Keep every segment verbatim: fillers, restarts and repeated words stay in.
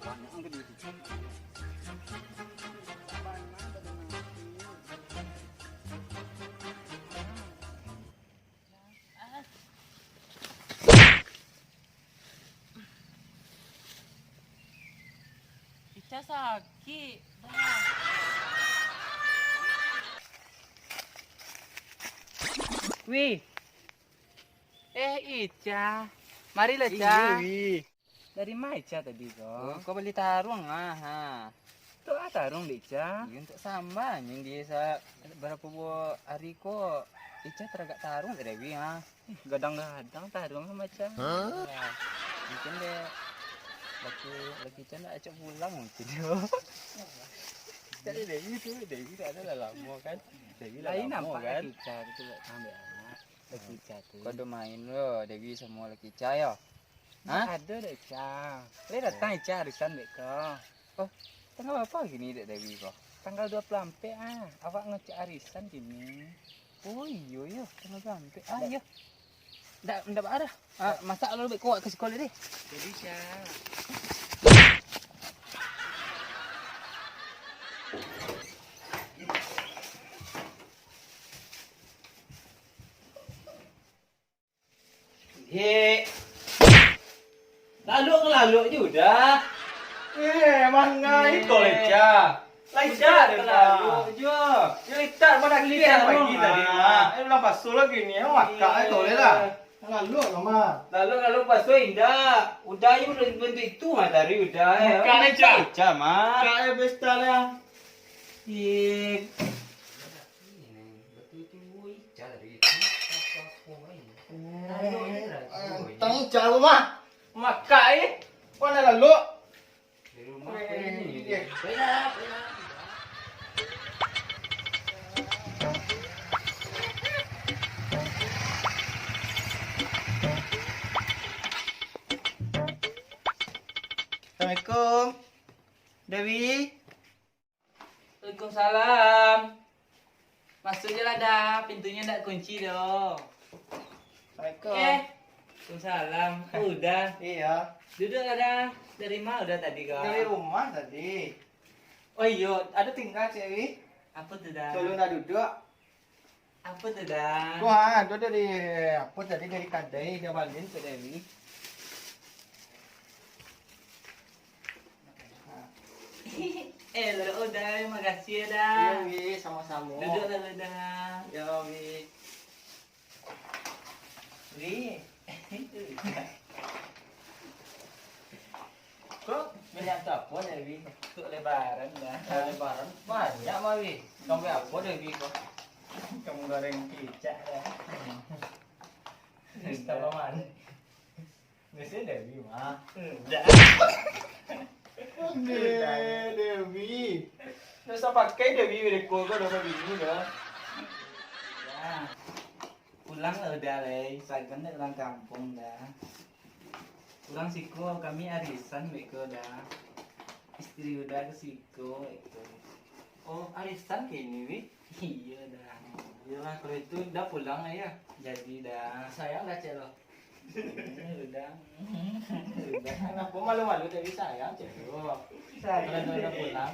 Banyak ang duit. Ica sakik. Wih. Eh, Ica. Marilah, Ca. Iyo, Wi. Dari ma Ica tadi ko? Oh, ko bali taruang ah, ha. Untuak a taruang dek Ica? Iyo, untuak samba, anjiang, di sa-, barapo hari ko Ica taragak taruang tadi, Wi, ha. Ih, gadang-gadang taruang samo Ica. Hah? Iyo. Mungkin dek laki, laki Ica ndak acok pulang mungkin yo. Cari Dewi tu, Dewi tu ado lah lamo kan. Dewi lah lamo kan. Lain nampak laki Ica tu, ambek anak. Laki Ica tu. Kau ado main lo, Dewi samo laki Ica yo? Hah? Ado dek Ica. Lai datang Ica arisan dek ko. Oh, tanggal barapo kini dek Dewi ko? Tanggal duo puluah ampek ah. Awak ngecek arisan kini. Oh iyo yo, tanggal barapo? Ah iyo. Ndak, ndak baa dah. Ah, masak lalu beko awak ka siko lai deh. Jadi, Sya. Hek. Lalok ka lalok jo dah. Eh, mangai ko leca. Lai dah ka lalok jo. Yo itak mana kita pagi tadi mah. Eh, ulang paso lagi ni. Makak eh toleh lah. Lalok lah mah. Lalok lalok paso indak. Udah yo bentuk itu mah tadi udah. Makak eh, leca. Makak eh pesta lah. Ih. Tang Ica lu mah. Makak eh. Ko nak lalok? Assalamualaikum. Dewi. Waalaikumsalam. Masuak je lah, Da. Pintunyo ndak kunci doh. Assalamualaikum. Eh, waalaikumsalam. Uda. Iyo. Duduak lah, Da. Dari ma Uda tadi ko? Dari rumah tadi. Oh iyo, ado tingga, Cik Wi. Apo tu, Da? Tolong Da duduak. Apo tu, Da? Wah, ado dari, apo tadi, dari kadai, Da Balin tu, Dewi. Eh, lo, Uda, makasih yo, Da. Iyo, Wi, samo-samo. Duduak lah, Da. Iyo, Wi. Wi. Ko minyak tu apo, Dewi? Untuak lebaran, Da. Oh, lebaran banyak mah, Wi. Sampai apo, Dewi, ko? Ikan goreng kicak, Da. Tambah manih. Biaso Dewi mah. Ndak. Ondeh, Dewi. Ndak usah pakai Dewi, Dewi ko, ko dapat bini, Da. Ya. Pulang lah Uda lai, sagan dek urang kampuang, Da. Urang siko kami arisan beko, Da. Istri Uda ka siko beko. Oh, arisan kini, Wi? Iyo, Da. Iyolah, kalau itu Uda pulang lah, yo. Jadi, Da. Sayang Da, cek lo. Uda. Uda. Kanapo malu-malu, tapi sayang, cek lo. Sayang. Kalau Uda pulang.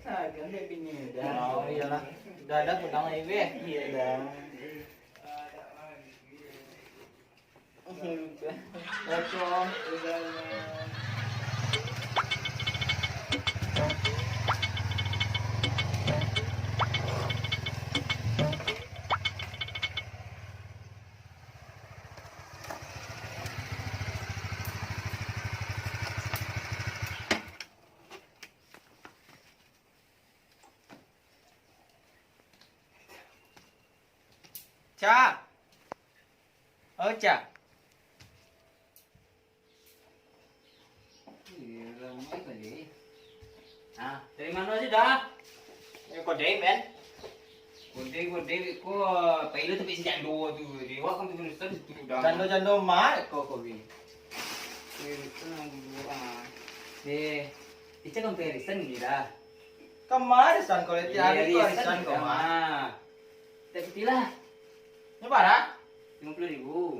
Sayang dek bini Uda. Oh, iyolah. Uda, Uda pulang lai, Wi. Iyo, Da. Cak. Oh, Cak. Iyo, lamo kali. Ah, dari mano se, Da? Eh, kodai, men. Kodai, kodai, ko, pailah tapi sejak dua tu. Di awak kan tu, Ustaz, itu, Da. Jando-jando ma ko, ko bi. Eh, itu nang dulu, ah. Eh, Ica kan arisan ni, Da. Kama arisan ko, leti hari ko arisan ko, ma. Tak pitilah. Nyo bara? Limo puluah ribu.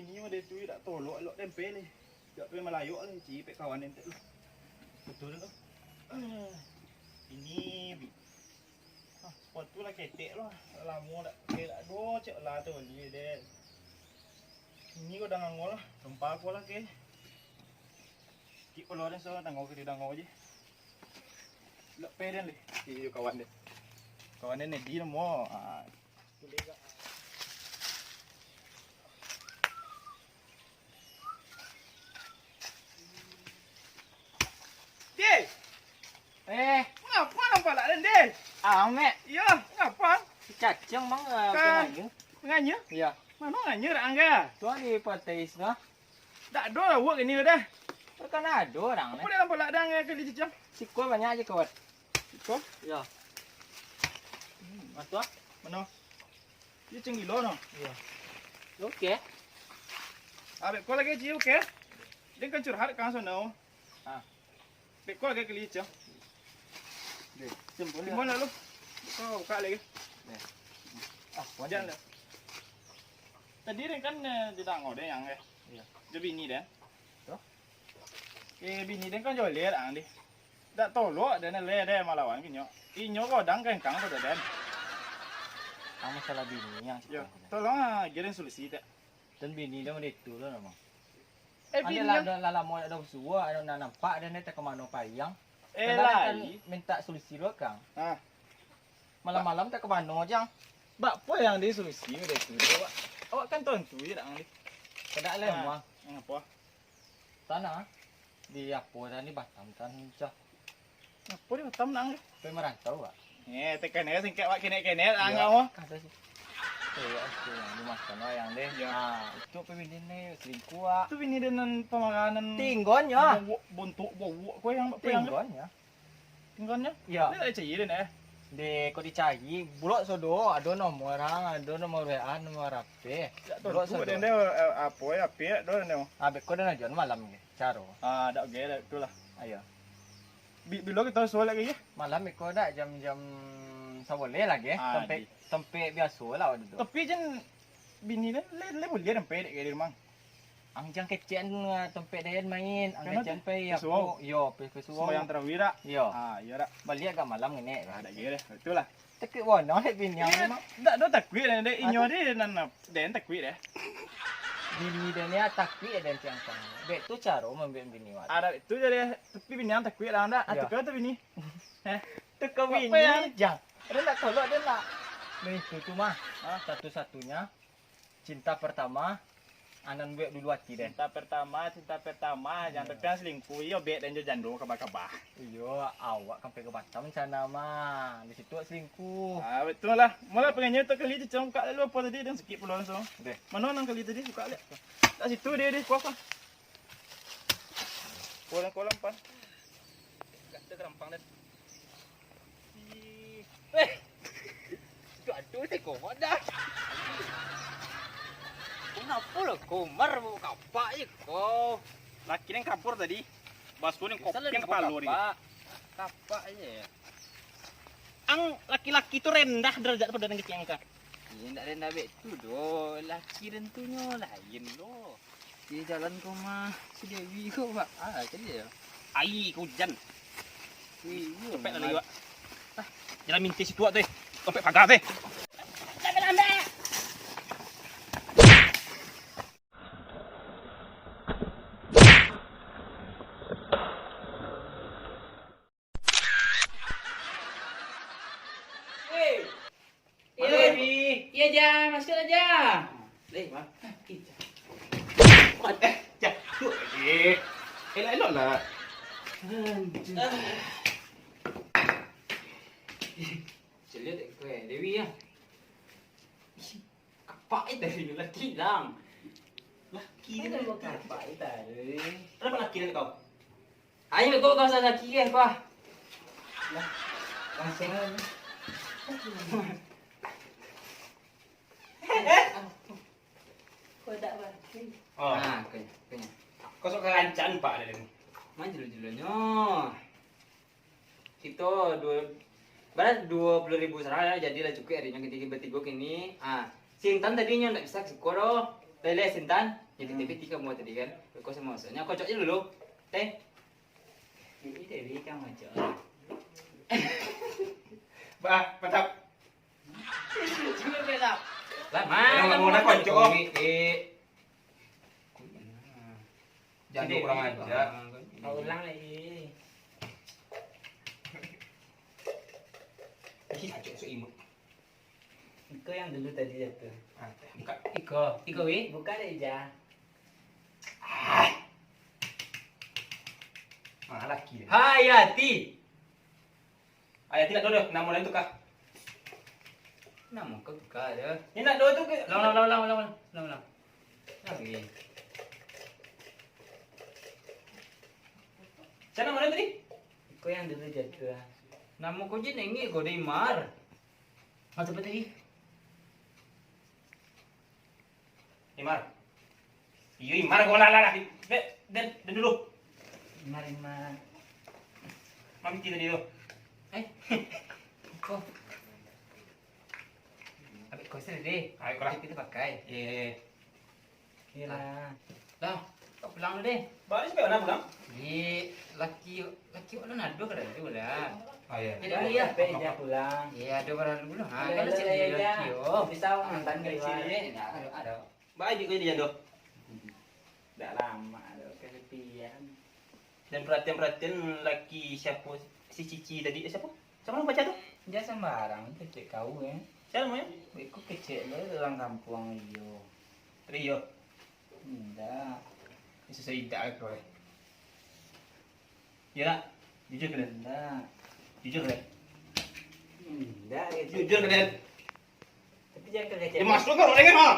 bini mode tu dak tolok elok tempe ni. Dak pe malayok ni, cipek kawan entek tu. Betul tu. Ah, ini bi-, ah, sepatu lah ketek lah. Lamo dak pakai dak do, cek lah tu bali deh. Ini ko dangan lah, gempa ko lah ke. Kik keluar so dango ke dango je. Lok pe den deh. Iyo kawan deh. Kawan deh Nedi namo. Ah, Deh! Eh, ngapa nampak lak den, Deh? Amek. Iyo, ngapa? Cacing, Bang, eh, Ka-, penganyu. Penganyu? Iya. Mano penganyu dak angga? Tu di Patais tu. Dak ado lah buat gini dah. Kan ado orang ni. Apa dah nampak lak den angga kali cacing? Siko banyak aja kawan. Siko? Iya. Hmm, matuah. Mano? Iyo cing gilo no. Iya. Oke. Ah, beko lagi cing oke. Dia kan curhat kan sono. Ah. Beko lagi kali cing. Deh, timbun. Timbun lalu. Kau buka lagi. Deh. Ah, wajar lah. Tadi dia kan eh, di tango deh yang eh. Iya. Dia bini deh. Tuh. Eh, bini den kan joler ang deh. Dak tolok den le deh malawan inyo. Inyo godang kengkang tu den. Ang masalah bini yang Yo, tolong ah, giring solusi tak? Dan bini den mode tu lah memang. Eh, bini lah, lah lamo dak ada suah, dak nampak den tak ke mano payang. Eh, lai. Minta solusi dulu kang. Ah. Malam-malam tak ke mano jang. Bak apa yang di solusi mode tu? Awak, awak kan tontu je dak ang deh. Kedak le mah. Ngapa? Tanah di apo tadi Batam tan cah. Apo di Batam nang? Pai marantau, Pak. Eh, tekan ya singkat wak kenek-kenek ang kamu. Kada sih. Kayak aku yang dimakan wayang deh. Nah, itu pe bini ni selingkuh, Wak. Itu bini dengan pemakanan. Tinggonnya. Bontok bawok kau yang apa yang Tinggonnya. Tinggalnyo? Iyo. Ini tak dicari den eh? Deh, kok dicari, bulok sodo, ado nomor ang, ado nomor W A, nomor H P. Bulok sodo. Den deh, eh, apo ya, api ya, do den deh. Abek ko den ajuan malam ni, caro. Ah, dak oke dah, itulah. Ayo. Bi-, bilo kita sual lagi ya? Malam iko dak jam-jam saboleh lagi, ah, sampai, sampai biaso lah waktu tu. Tapi jen bini den, le, le boleh sampai dek di rumah. Ang jan kecekan, ah, tampek den main, ang kecekan pai, pai suwau? Yo, pai, pai suwau. Sembahyang tarawih dak? Yo. Ah, iyo dak? Baliak agak malam ngini. Ah, dak kira, betul lah. Takuik bono dek bini ang memang. Dak do takuik den, dek inyo deh nan den takuik deh. Bini den ni takuik den tiang kang. Bek tu caro mambiak bini wak. Ah, dak itu jadi, tapi bini ang takuik lah dak? Ah, tuka tu bini. Eh, tuka bini jan. Den dak tolok den lah. Nah, itu tu mah. Satu-satunya cinta pertama, Anan buek dulu ati deh. Cinta pertama, cinta pertama, jangan sampai selingkuh. Iyo, bek dan jo jando kaba-kaba. Iyo, awak sampai ka Batam sana mah. Di situ awak selingkuh. Ah, betul lah. Mula pengennya tu kali tu, cuma buka lalu apa tadi, dan sikit pulo langsung. Deh. Mana nang kali tadi, buka lihat. Tak situ dia, dia, kuah, kuah. Kolam-kolam, pan. Kata kerampang, dan. Ih. Eh. Itu aduh, teko dah. Kenapa lah Komar bawa kapak je kau? Laki yang kabur tadi. Basuh ni kopi yang kepala ni. Kapak. Kapak aja ya. Ang laki-laki tu rendah derajat pada yang kecil angka. Iya, ndak rendah bek tu doh. Laki dan tu nyo lain doh. Di jalan ko mah, si Dewi ko baa tadi yo? Ai, ka ujan. Iyo, cepek lah lewat. Ah, jalan mintis situ tu, eh. Tompek pagar tu, eh. Hei. Iyo, Dewi. Iyo, Ja. Masuak lah, Ja. Leh, mah. Eh, Ja. Eh, Ja. Duh, eh. Elok-elok lah. Aduh. Ah. Celiak dek kau, eh, Dewi, ya. Ih, kapak, eh, tadi laki lang. Laki. Kenapa kapak, eh, tadi? Kenapa laki dari kau? Ayo, kau kau salah kiri, apa? Lah, langsung aja. Kau tak berhenti. Oh. Ah, kau, kau. Kau sok karancak, Pak, dari ni. Mana jelo-jelonyo? Kito duo, bara duo puluah ribu sarah lah, jadilah cukuik arinyo kito batigo kini. Ah, si Intan tadi nyo ndak bisa ka siko doh. Leleh si Intan, jadi hmm. Tapi tiga mua tadi kan. Kau sama maksudnya kocok je dulu. Teh. Ini Dewi kan macam. Bah, patap. Cuma bela. Lah, mana mau nak kocok? Eh. Jangan kurang ajar. Kau ulang lagi. Ih, acok sok imut. Iko yang dulu tadi jatuh. Ah, buka. Iko, iko, wi. Buka deh, Ija. Ah. Mana laki dia? Hayati. Hayati nak duduk, namo lain tu kah? Namo kau tukar je. Ni nak dua tu ke? Ulang, ulang, ulang, ulang, ulang, ulang, ulang. Lagi. Siapa nama lain tadi? Iko yang dulu jatuh. Namo kau je nengik kau deh, Imar. Ah, cepat tadi. Imar. Iyo, Imar, kau lah, lah, lah. Dek, den, den dulu. Imar, Imar. Mami tadi tu. Eh, kau. Abis kau sini deh. Ayo, kau lah. Kita pakai. Eh. Iyolah. Lah, kau pulang dulu deh. Baru sampai mana pulang? Di laki, laki orang ado kada dulu lah. Oh, iya. Jadi, iya. Sampai dia pulang. Iya, ado bara dulu. Ha, kalau sini laki, oh. Bisa mantan kecil, ya. Ada, ada. Baik juga dia doh. Dak lama doh, kesepian. Dan perhatian-perhatian laki siapa, si Cici tadi, eh, siapa? Siapa nama pacar tu? Dia sembarang, kecek kau, eh. Siapa namanya? Iku kecek lo dalam kampung Rio. Rio? Indak. Susah indak aku, eh. Iya tak? Jujur ke, Den? Indak. Jujur ke, Den? Indak, kecek. Jujur ke, Den? Tapi jangan kecek. Ya, masuk ke orangnya, ha?